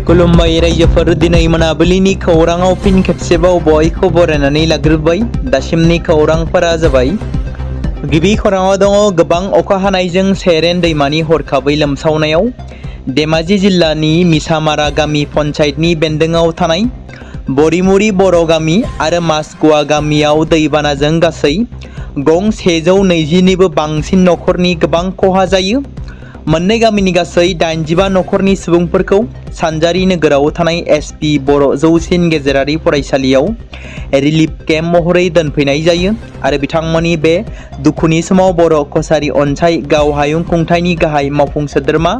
खुलुमबाय रायजोफोर, दिनै मोनाबिलिनि खौराङाव फिन खेबसेबाव बयखौ बरायनानै लाग्रोबाय। दासिमनि खौरांफोरा जाबाय। गिबि खौराङाव दङ गोबां अखा हानायजों सेरेन दैमानि हरखाबै लोमसावनायाव धेमाजि जिल्लानि मिसामारा गामि पन्चायतनि बेन्दोङाव थानाय बरिमुरि बर' गामि आरो मासकुवा गामियाव दैबानाजों गासै गं 120निबो बांसिन नखरनि गोबां खहा जायो। मोननै गामिनि गासै 85 नखरनि सुबुंफोरखौ सानजारि नोगोराव थानाय एसपि बर' जौसिन गेजेरारि फरायसालियाव रिलिफ केम्प महरै दोनफैनाय जायो आरो बिथांमोननि बे दुखुनि समाव बर' कसारी अनसाय गाव हायुं खुंथायनि गाहाय मावफुं सोद्रोमा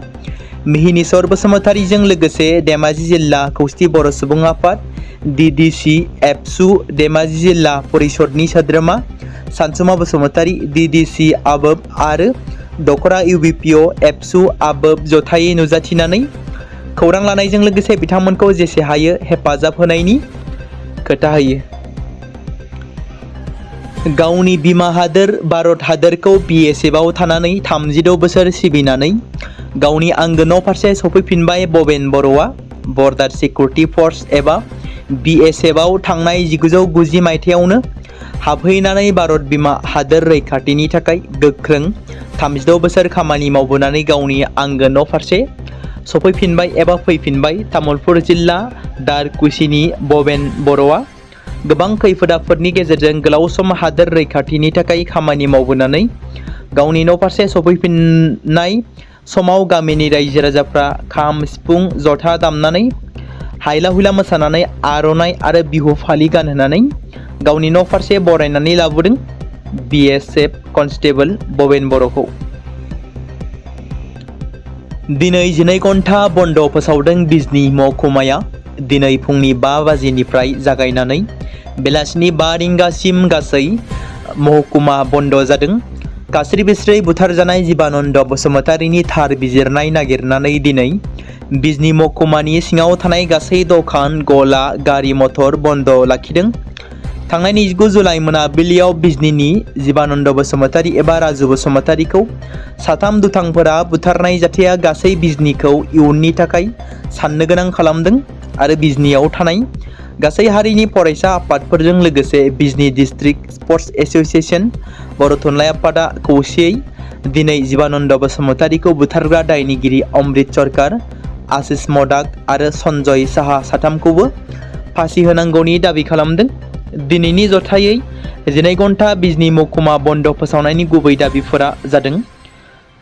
मिहिनीश्वर बसुमतारीजों लोगोसे धेमाजि जिल्ला खौसेथि बर' सुबुं आफाद DDC एबसु धेमाजि जिल्ला परिषदनि सोद्रोमा सानसुमा बसुमतारी DDC आबोब आरो दखरा UBPO एबसु आबोब जथायै नुजाथिनानै खौरां लानायजों लोगोसे बिथांमोनखौ जेसे हायो हेफाजाब होनायनि खोथा होयो। गावनि बिमा हादोर भारत हादोरखौ BSFआव थानानै 36 बोसोर सिबिनानै गावनि आंगो न' फारसे सफैफिनबाय बबेन बर'आ बर्डार सिकिउरिटि फर्स एबा BSFआव थांनाय 1990 मायथाइयावनो हाबहैनानै भारत बिमा हादोर रैखाथिनि थाखाय गोख्रों 36 बोसोर खामानि मावबोनानै गावनि आंगो न' फारसे सफैफिनबाय एबा फैफिनबाय। तामुलपुर जिल्ला दारकुसिनि बबेन बर'आ गोबां खैफोद आफोदनि गेजेरजों गोलाव सम हादोर रैखाथिनि थाखाय खामानि मावबोनानै गावनि न' फारसे सफैफिननाय समाव गामिनि रायजो राजाफ्रा खाम सिफुं जथा दामनानै हायला हुइला मोसानानै आर'नाइ आरो बिहु फालि गानहोनानै गावनि न' फारसे बरायनानै लाबोदों BSF कनस्टेबल बबेन बर'खौ। दिनै 12 घन्टा बन्द फोसावदों बिजनी महकुमाया। दिनै फुंनि 5 बाजिनिफ्राय जागायनानै बेलासिनि 5 रिंगासिम गासै महकुमा बन्द जादों। कास्रि बिस्रै बुथारजानाय जीबानन्द बसुमतारीनि थार बिजिरनाय नागिरनानै दिनै बिजनी महकुमानि सिङाव थानाय गासै दखान गला गारि मटर बन्द लाखिदों। थांनाय 29 जुलाइ मोनाबिलियाव बिजनीनि जीबानन्द बसुमतारी एबा राजु बसुमतारीखौ साथाम दुथांफोरा बुथारनाय जाथाया गासै बिजनीखौ इयुननि थाखाय साननो गोनां खालामदों आरो बिजनीयाव थानाय गासै हारिनि फरायसा आफादफोरजों लोगोसे बिजनी डिस्ट्रिक्ट स्पर्ट्स एसोसिएशन बर' थुनलाइ आफादा खौसेयै दिनै जीबानन्द बसुमतारीखौ बुथारग्रा दायनिगिरि अमृत सरकार, आशिष मदाक आरो सन्जय साहा साथामखौबो फासि होनांगौनि दाबि खालामदों। दिनैनि जथायै 12 घन्टा बिजनी महकुमा बन्द फोसावनायनि गुबै दाबिफोरा जादों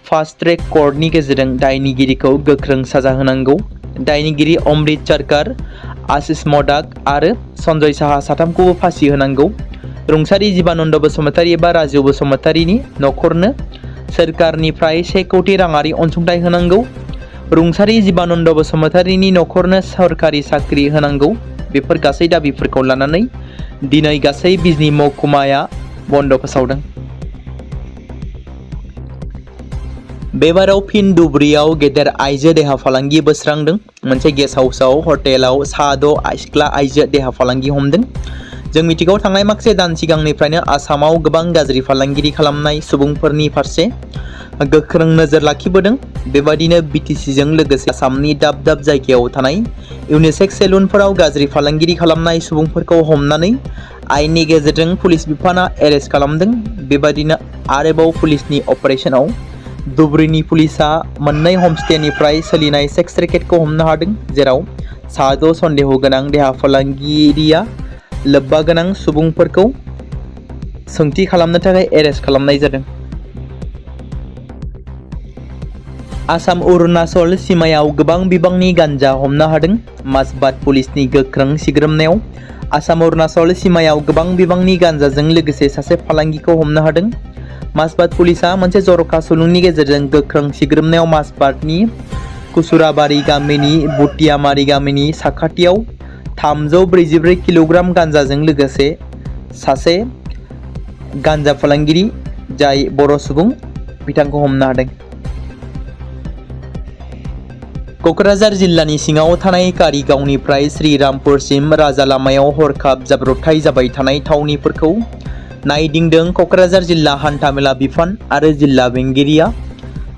फास्ट ट्रेक कर्टनि गेजेरजों दायनिगिरिखौ गोख्रों साजा होनांगौ, दायनिगिरि अमृत सरकार, आशिष मदाक आरो सन्जय साहा साथामखौबो फासि होनांगौ, रुंसारि जीबानन्द बसुमतारी एबा राजु बसुमतारीनि नखरनो सोरखारनिफ्राय 1 कोटी राङारि अनसुंथाइ होनांगौ, रुंसारि जीबानन्द बसुमतारीनि नखरनो सरकारि साख्रि होनांगौ। बेफोर गासै दाबिफोरखौ लानानै दिनै गासै बिजनी महकुमाया बन्द फोसावदों। बेबाराव फिन धुबुरीयाव गेदेर आइजो देहा फालांगि बोस्रांदों। मोनसे गेस्ट हाउसआव हटेलाव सा 6 सिख्ला आइजो देहा फालांगि हमदों। जों मिथिगौ थांनाय माखासे दान सिगांनिफ्रायनो आसामाव गोबां गाज्रि फालांगिरि खालामनाय सुबुंफोरनि फारसे गोख्रों नोजोर लाखिबोदों। बेबादिनो BTCजों लोगोसे आसामनि दाब दाब जायगायाव थानाय इउनिसेक्स सेलुनफोराव गाज्रि फालांगिरि खालामनाय सुबुंफोरखौ हमनानै आयेननि गेजेरजों पुलिस बिफाना एरेस्ट खालामदों। बेबादिनो आरोबाव पुलिसनि अपारेशनाव धुबुरीनि पुलिसा मोननै हमस्टेनिफ्राय सोलिनाय सेक्स रेकेटखौ हमनो हादों, जेराव सा 6 सन्देह गोनां देहा फालांगिरिया लोब्बा गोनां सुबुंफोरखौ सोंथि खालामनो थाखाय एरेस्ट खालामनाय जादों। आसाम अरुणाचल सीमायाव गोबां बिबांनि गान्जा हमनो हादों। माजबात पुलिसनि गोख्रों सिग्रोमनायाव आसाम अरुणाचल सीमायाव गोबां बिबांनि गान्जाजों लोगोसे सासे फालांगिखौ हमनो हादों। माजबात पुलिसा मोनसे जर'खा सुलुंनि गेजेरजों गोख्रों सिग्रोमनायाव माजबातनि कुसुराबारि गामिनि बुटियामारि गामिनि साखाथियाव 344 किल'ग्राम गान्जाजों लोगोसे सासे गान्जा फालांगिरि जाय बर' सुबुं बिथांखौ हमनो हादों। क'क्राझार जिल्लानि सिङाव थानाय कारिगावनिफ्राय श्रीरामपुरसिम राजा लामायाव हरखाब जाब्रबथाय जाबाय थानाय थावनिफोरखौ नायदिंदों क'क्राझार जिल्ला हान्थामेला बिफान आरो जिल्ला बेंगिरिया।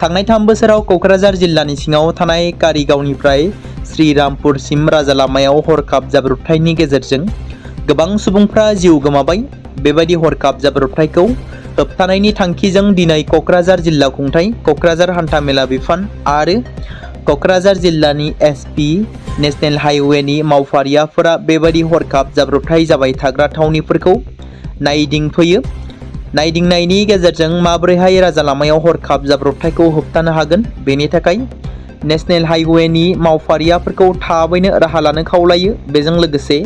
थांनाय 3 बोसोराव क'क्राझार जिल्लानि सिङाव थानाय कारिगावनिफ्राय श्रीरामपुरसिम राजा लामायाव हरखाब जाब्रबथायनि गेजेरजों गोबां सुबुंफ्रा जिउ गोमाबाय। बेबायदि हरखाब जाब्रबथायखौ होबथानायनि थांखिजों दिनै क'क्राझार जिल्ला खुंथाय, क'क्राझार हान्थामेला बिफान आरो क'क्राझार जिल्लानि एसपि नेशनेल हाइवेनि मावफारियाफोरा बेबायदि हरखाब जाब्रबथाय जाबाय थाग्रा थावनिफोरखौ नायदिंफैयो। नायदिंनायनि गेजेरजों माबोरैहाय राजा लामायाव हरखाब जाब्रबथायखौ होबथानो हागोन, बेनि थाखाय नेशनेल हाइवेनि मावफारियाफोरखौ थाबैनो राहा लानो खावलायो। बेजों लोगोसे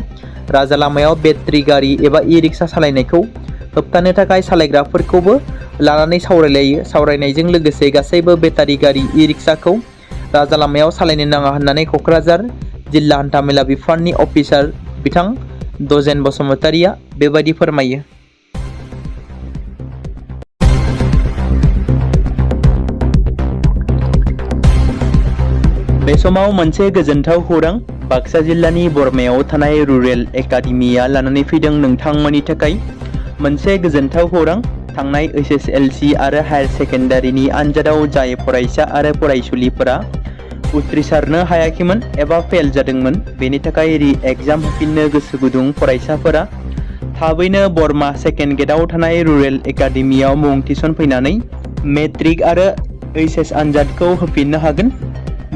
राजा लामायाव बेटारि गारि एबा इ-रिक्सा सालायनायखौ होबथानो थाखाय सालायग्राफोरखौबो लानानै सावरायलायो। सावरायनायजों लोगोसे गासैबो बेटारि गारि इ-रिक्साखौ राजा लामायाव सालायनो नाङा होननानै क'क्राझार जिल्ला हान्थामेला बिफाननि अफिसार बिथां दजेन बसुमतारिया बेबायदि फोरमायो। बे समाव मोनसे गोजोनथाव खौरां बाक्सा जिल्लानि बरमायाव थानाय रुरेल एकाडेमिया लानानै फैदों नोंथांमोननि थाखाय मोनसे गोजोनथाव खौरां। थांनाय HSLC आरो हायार सेकेन्डारिनि आनजादाव जाय फरायसा आरो फरायसुलिफोरा उथ्रिसारनो हायाखैमोन एबा फेल जादोंमोन, बेनि थाखाय रि-एग्जाम होफिननो गोसो गुदुं फरायसाफोरा थाबैनो बरमा सेकेन्ड गेटआव थानाय रुरेल एकाडेमियाव मुं थिसनफैनानै मेट्रिक आरो HS आनजादखौ होफिननो हागोन।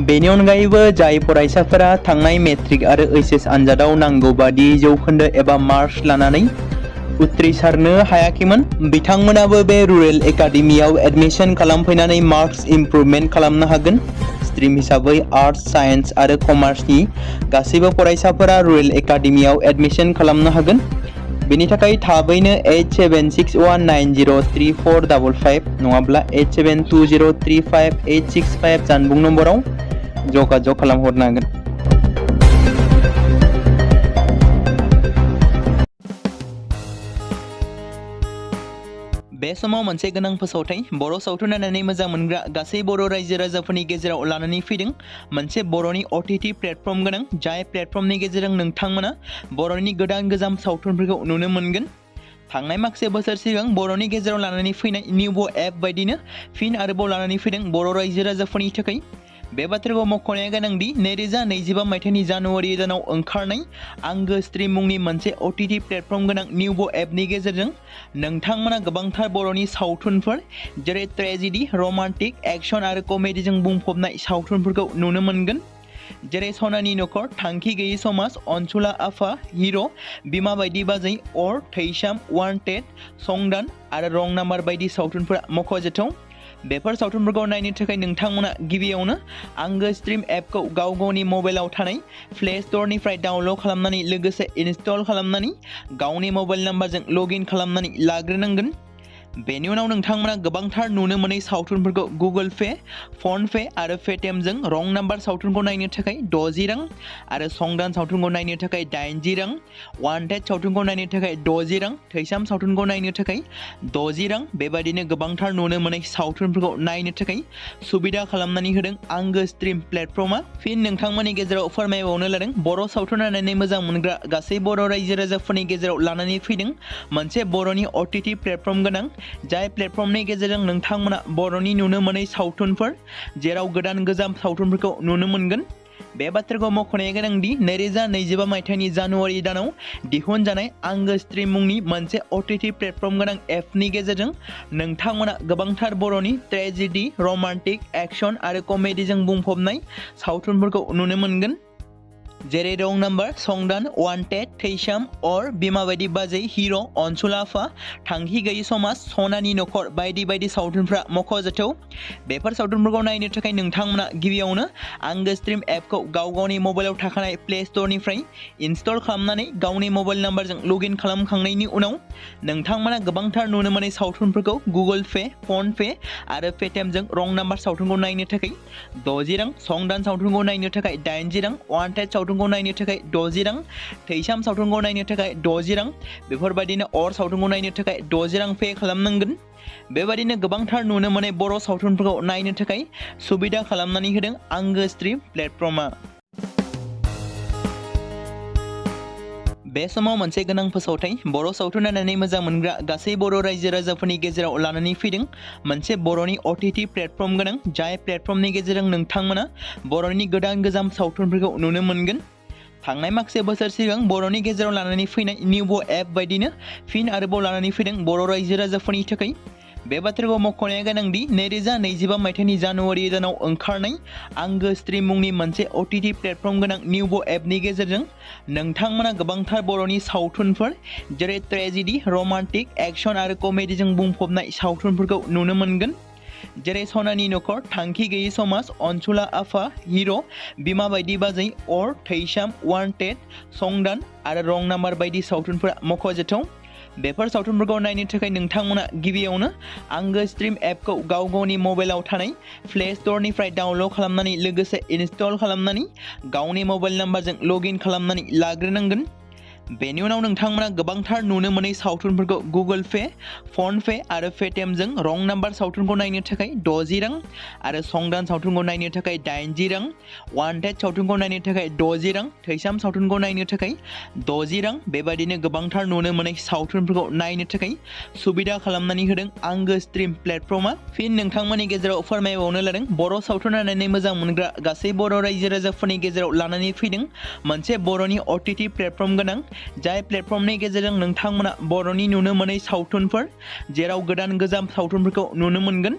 बेनि अनगायैबो जाय फरायसाफोरा थांनाय मेट्रिक आरो HS आनजादाव नांगौ बादि जौखोन्दो एबा मार्क्स लानानै उथ्रिसारनो हायाखैमोन, बिथांमोनाबो बे रुरेल एकाडेमियाव एडमिशन खालामफैनानै मार्क्स इमप्रुभमेन्ट खालामनो हागोन। स्ट्रिम हिसाबै आर्ट्स, साइन्स आरो कमार्सनि गासैबो फरायसाफोरा रुरेल एकाडेमियाव एडमिशन खालामनो हागोन। बेनि थाखाय थाबैनो 8761903455 नङाब्ला 87203585 जानबुं नम्बराव जगाजग खालामहरनो हागोन। बे समाव मोनसे गोनां फोसावथाय बर' सावथुन नायनानै मोजां मोनग्रा गासै बर' रायजो राजाफोरनि गेजेराव लानानै फैदों मोनसे बर'नि OTT प्लेटफर्म गोनां, जाय प्लेटफर्मनि गेजेरजों नोंथांमोना बर'नि गोदान गोजाम सावथुनफोरखौ नुनो मोनगोन। थांनाय माखासे बोसोर सिगां बर'नि गेजेराव लानानै फैनाय निउबो एप बायदिनो फिन आरोबाव लानानै फैदों बर' रायजो राजाफोरनि थाखाय। बे बाथ्राखौ मख'नाया गोनांदि 2025 मायथाइनि जानुवारि दानाव ओंखारनाय आंगो स्ट्रिम मुंनि मोनसे OTT प्लेटफर्म गोनां निउबो एपनि गेजेरजों नोंथांमोना गोबांथार बर'नि सावथुनफोर जेरै ट्रेजेडि, रमान्टिक, एक्शन आरो कमेडिजों बुंफबनाय सावथुनफोरखौ नुनो मोनगोन। जेरै सनानि नखर, थांखि गैयै समाज, अनसुला आफा, हिर', बिमा बायदि बाजै, अर, थैसाम, वान्टेड, संदान आरो रं नाम्बार बायदि सावथुनफोरा मख'जाथाव। बेफोर सावथुनफोरखौ नायनो थाखाय नोंथांमोना गिबियावनो आंगो स्ट्रिम एपखौ गावनि मबाइलाव थानाय प्ले स्ट'रनिफ्राय डाउनल'ड खालामनानै लोगोसे इनस्टल खालामनानै गावनि मबाइल नाम्बारजों लगइन खालामनानै लाग्रोनांगोन। बेनि उनाव नोंथांमोना गोबांथार नुनो मोनै सावथुनफोरखौ गुगोल पे, फन पे आरो पेटिएमजों रं नाम्बार सावथुनखौ नायनो थाखाय 60 रां आरो संदान सावथुनखौ नायनो थाखाय 80 रां, वान्टेड सावथुनखौ नायनो थाखाय 60 रां, थैसाम सावथुनखौ नायनो थाखाय 60 रां बेबायदिनो गोबांथार नुनो मोनै सावथुनफोरखौ नायनो थाखाय सुबिदा खालामनानै होदों आंगो स्ट्रिम प्लेटफर्मा। फिन नोंथांमोननि गेजेराव फोरमायबावनो लादों बर' सावथुन नायनानै मोजां मोनग्रा गासै बर' रायजो राजाफोरनि गेजेराव लानानै फैदों मोनसे बर'नि OTT प्लेटफर्म गोनां, जाय प्लेटफर्मनि गेजेरजों नोंथांमोना बर'नि नुनो मोनै सावथुनफोर जेराव गोदान गोजाम सावथुनफोरखौ नुनो मोनगोन। बे बाथ्राखौ मख'नाया गोनांदि 2025 मायथाइनि जानुवारि दानाव दिहुनजानाय आंगो स्ट्रिम मुंनि मोनसे OTT प्लेटफर्म गोनां एपनि गेजेरजों नोंथांमोना गोबांथार बर'नि ट्रेजेडि, रमान्टिक, एक्शन आरो कमेडिजों बुंफबनाय सावथुनफोरखौ नुनो मोनगोन। जेरै रं नाम्बार, संदान, वान्टेड, थैसाम, अर, बिमा बायदि बाजै, हिर', अनसुला आफा, थांखि गैयै समाज, सनानि नखर बायदि बायदि सावथुनफ्रा मख'जाथाव। बेफोर सावथुनफोरखौ नायनो थाखाय नोंथांमोना गिबियावनो आंगो स्ट्रिम एपखौ गावनि मबाइलाव थाखानाय प्ले स्ट'रनिफ्राय इनस्टल खालामनानै गावनि मबाइल नाम्बारजों लगइन खालामखांनायनि उनाव नोंथांमोना गोबांथार नुनो मोनै सावथुनफोरखौ गुगोल पे, फन पे आरो पेटिएमजों रं नाम्बार सावथुनखौ नायनो थाखाय 60 रां, संदान सावथुनखौ नायनो थाखाय 80 रां, वान्टेड सावथुनखौ नायनो थाखाय 60 रां, थैसाम सावथुनखौ नायनो थाखाय 60 रां बेफोरबायदिनो अर सावथुनखौ नायनो थाखाय 60 रां पे खालामनांगोन। बेबायदिनो गोबांथार नुनो मोनै बर' सावथुनफोरखौ नायनो थाखाय सुबिदा खालामनानै होदों आंगो स्ट्रिम प्लेटफर्मा। बे समाव मोनसे गोनां फोसावथाय बर' सावथुन नायनानै मोजां मोनग्रा गासै बर' रायजो राजाफोरनि गेजेराव लानानै फैदों मोनसे बर'नि OTT प्लेटफर्म गोनां जाय प्लेटफर्मनि गेजेरजों नोंथांमोना बर'नि गोदान सावथुनफोरखौ नुनो मोनगोन। थांनाय माखासे बोसोर सिगां बर'नि गेजेराव लानानै फैनाय निउबो एप बायदिनो फिन आरोबाव लानानै फैदों बर' रायजो राजाफोरनि थाखाय। बे बाथ्राखौ मख'नाया गोनांदि 2025 मायथाइनि जानुवारि दानाव ओंखारनाय आंगो स्ट्रीम मुंनि मोनसे OTT प्लेटफर्म गोनां निउबो एपनि गेजेरजों नोंथांमोना गोबांथार बर'नि सावथुनफोर जेरै ट्रेजेडी, रमान्टिक, एक्शन आरो कमेडीजों बुंफबनाय सावथुनफोरखौ नुनो मोनगोन। जेरै सनानि नखर, थांखि गैयै समाज, अनसुला आफा, हिर', बिमा बायदि बाजै, अर, थैसाम, वान्टेड, संदान आरो रं नाम्बार बायदि सावथुनफोरा मख'जाथाव। बेफोर सावथुनफोरखौ नायनो थाखाय नोंथांमोना गिबियावनो आंगो स्ट्रीम एपखौ गावनि मबाइलाव थानाय प्ले स्ट'रनिफ्राय डाउनल'ड खालामनानै लोगोसे इनस्टल खालामनानै गावनि मबाइल नाम्बारजों लगइन खालामनानै लाग्रोनांगोन। बेनि उनाव नोंथांमोना गोबांथार नुनो मोनै सावथुनफोरखौ गुगोल पे, फन पे आरो पेटिएमजों रं नाम्बार सावथुनखौ नायनो थाखाय 60 रां आरो संदान सावथुनखौ नायनो थाखाय 80 रां, वान्टेड सावथुनखौ नायनो थाखाय 60 रां, थैसाम सावथुनखौ नायनो थाखाय 60 रां बेबादिनो गोबांथार नुनो मोनै सावथुनफोरखौ नायनो थाखाय सुबिदा खालामनानै होदों आंगो स्ट्रीम प्लेटफर्मा। फिन नोंथांमोननि गेजेराव फोरमायबावनो लादों बर' सावथुन नायनानै मोजां मोनग्रा गासै बर' रायजो राजाफोरनि गेजेराव लानानै फैदों मोनसे बर'नि OTT प्लेटफर्म गोनां जाय प्लेटफर्मनि गेजेरजों नोंथांमोना बर'नि नुनो मोनै सावथुनफोर जेराव गोजाम सावथुनफोरखौ नुनो मोनगोन।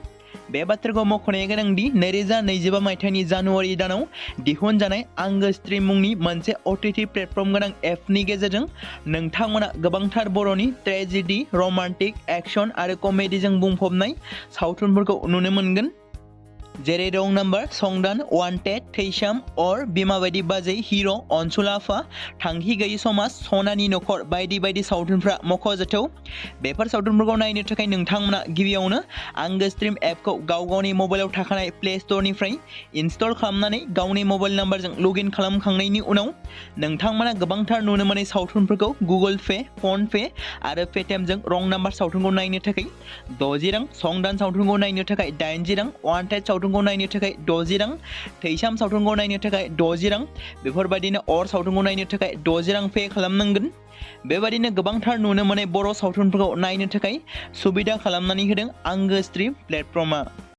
बे बाथ्राखौ मख'नाया गोनांदि 2025 मायथाइनि जानुवारि दानाव दिहुनजानाय आंगो स्ट्रीम मुंनि मोनसे OTT प्लेटफर्म गोनां एपनि गेजेरजों नोंथांमोना गोबांथार बर'नि ट्रेजेडी, रमान्टिक, एक्शन आरो कमेडीजों बुंफबनाय सावथुनफोरखौ नुनो मोनगोन। जेरै रं नाम्बार, संदान, वान्टेड, थैसाम, अर, बिमा बायदि बाजै, हिर', अनसुला आफा, थांखि गैयै समाज, सनानि नखर बायदि सावथुनफ्रा मख'जाथाव। बेफोर सावथुनफोरखौ नायनो थाखाय नोंथांमोना गिबियावनो आंगो स्ट्रीम एपखौ गावनि मबाइलाव थाखानाय प्ले स्ट'रनिफ्राय इनस्टल खालामनानै गावनि मबाइल नाम्बारजों लगइन खालामखांनायनि उनाव नोंथांमोना गोबांथार नुनो मोनै सावथुनफोरखौ गुगोल पे, फन पे आरो पेटिएमजों रं नाम्बार सावथुनखौ नायनो थाखाय 60 रां, संदान सावथुनखौ नायनो थाखाय 80 रां, वान्टेड सावथुनखौ नायनो थाखाय 60 रां, थैसाम सावथुनखौ नायनो थाखाय 60 रां बेफोरबायदिनो अर सावथुनखौ नायनो थाखाय 60 रां पे खालामनांगोन। बेबायदिनो गोबांथार नुनो मोनै बर' सावथुनफोरखौ नायनो थाखाय सुबिदा खालामनानै होदों आंगो स्ट्रीम प्लेटफर्मा।